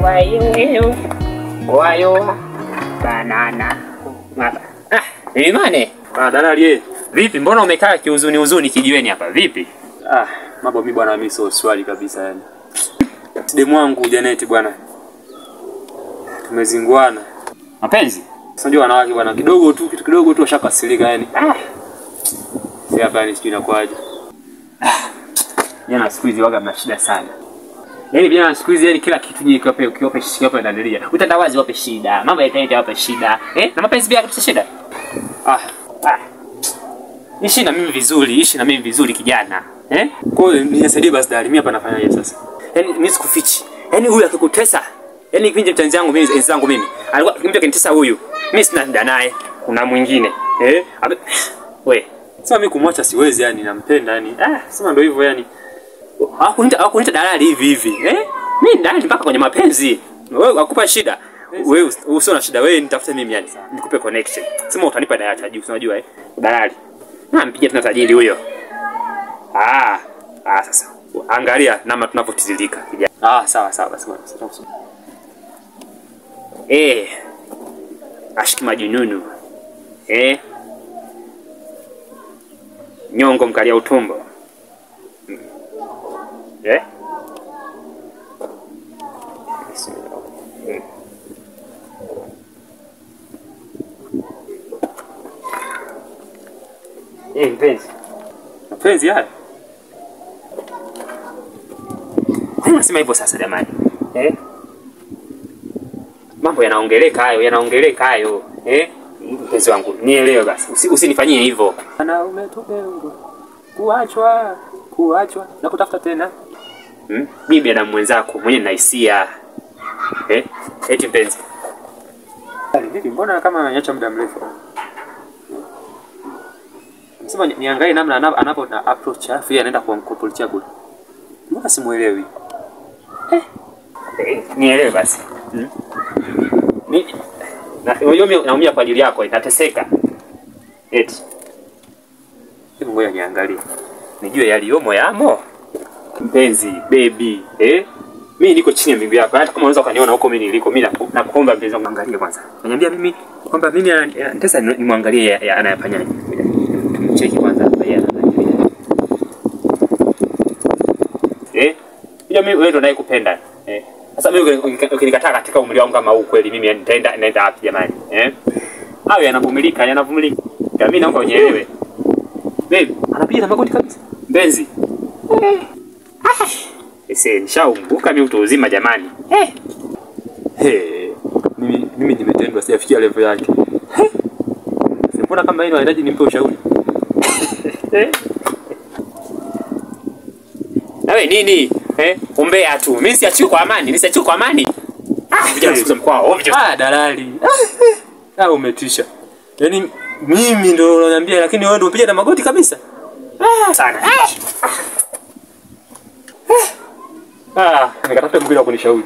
Wayo wayo banana. Ah, Imane. Ah, dalali. Vipi, mbona umekaa kihuzuni huzuni kijiweni hapa? Vipi? Ah, mambo mimi bwana, mimi sio swali kabisa yani. Demu wangu Janet bwana. Tumezinguana. Mapenzi? Unajua wanawake bwana, kidogo tu kitu kidogo tu washakasirika yani. Ah. Si hapa ni sijui inakuaje. Ah. Jana siku hizi waga mna shida sana. Yaani vijana siku hizi yani kila kitu nyinyi kiwape kiwape kiwape ndanilia. Utandawazi wape shida, mambo ya internet wape shida. Eh? Na mapenzi pia kabisa shida. Ah. Ah. Ishi na mimi vizuri, ishi na mimi vizuri kijana. Eh? Kwa hiyo nisaidie basi dalali, mimi hapa nafanyaje sasa? Yaani mimi sikufichi. Yaani huyu akikutesa, yaani kipindi mtanzi yangu mimi wenzangu mimi. Alikuwa mtu akinitesa huyu. Mimi sina muda naye. Kuna mwingine. Eh? We, sasa mimi kumwacha siwezi yani, nampenda yani. Ah, sema ndio hivyo yani. Hawakunita dalali hivi hivi. Eh? Mimi dalali mpaka kwenye mapenzi. Wewe akupa shida. Wewe usio na shida, wewe nitafute mimi yani. Nikupe connection. Sema utanipa dalali tajiri, unajua eh? Dalali. Na mpigia tena tajiri huyo. Ah, ah sasa. Angalia namna tunavyotiririka kijana. Ah, sawa sawa basi bwana. Eh. Ashiki majununu. Eh. Nyongo mkalia utumbo. Eh? Eh, mpenzi. Mpenzi haya. Kwa nini unasema hivyo sasa jamani? Eh? Mambo yanaongeleka hayo, yanaongeleka hayo. Eh? Mpenzi wangu, nielewe basi. Usinifanyie hivyo. Ana umetupengwa. Kuachwa, kuachwa na kutafuta tena. Hmm? Mimi binadamu mwenzako, mwenye nina hisia. Eh? Eti mpenzi. Vipi, mbona kama ananiacha muda mrefu? Sema niangalie namna anapo na approach alafu yeye anaenda kwa mkopolicha kule. Mbona simuelewi? Eh. Nielewe basi. Hmm? Mimi na unajua mimi naumia kwa ajili yako, nitateseka. Eti. Hebu ngoja niangalie. Nijue yaliomo yamo. Mpenzi, baby, eh? Mimi niko chini ya miguu yako. Hata kama unaweza ukaniona huko mimi niliko, mimi nakuomba mpenzi wangu angalie kwanza. Unaniambia mimi kwamba mimi anatesa, nimwangalie anayafanyaje. Tumcheki kwanza hapa yeye anaangalia. Eh? Unajua mimi wewe ndo ninayekupenda. Eh? Sasa mimi ukinikataa katika umri wangu kama huu kweli mimi nitaenda naenda wapi jamani? Eh? Hayo yanavumilika, yanavumilika. Mimi naomba unielewe. Baby, anapiga na magoti kabisa. Mpenzi. Eh. Ah. Ese nishaumbuka mimi utu uzima jamani. Eh. Hey, mimi nimetendwa sijafikia level yake. Mbona kama yeye anahitaji nimpe ushauri? Eh. Na wewe nini? Eh, umbea tu. Mimi siachiwi kwa amani, mimi siachiwi kwa amani. Ah, vijana siku za mkwao. Ah, dalali. Ah, umetisha. Yaani mimi ndio unaniambia lakini wewe ndio unapiga na magoti kabisa. Ah, sana. Ah, nikatafuta mwingine wa kunishauri.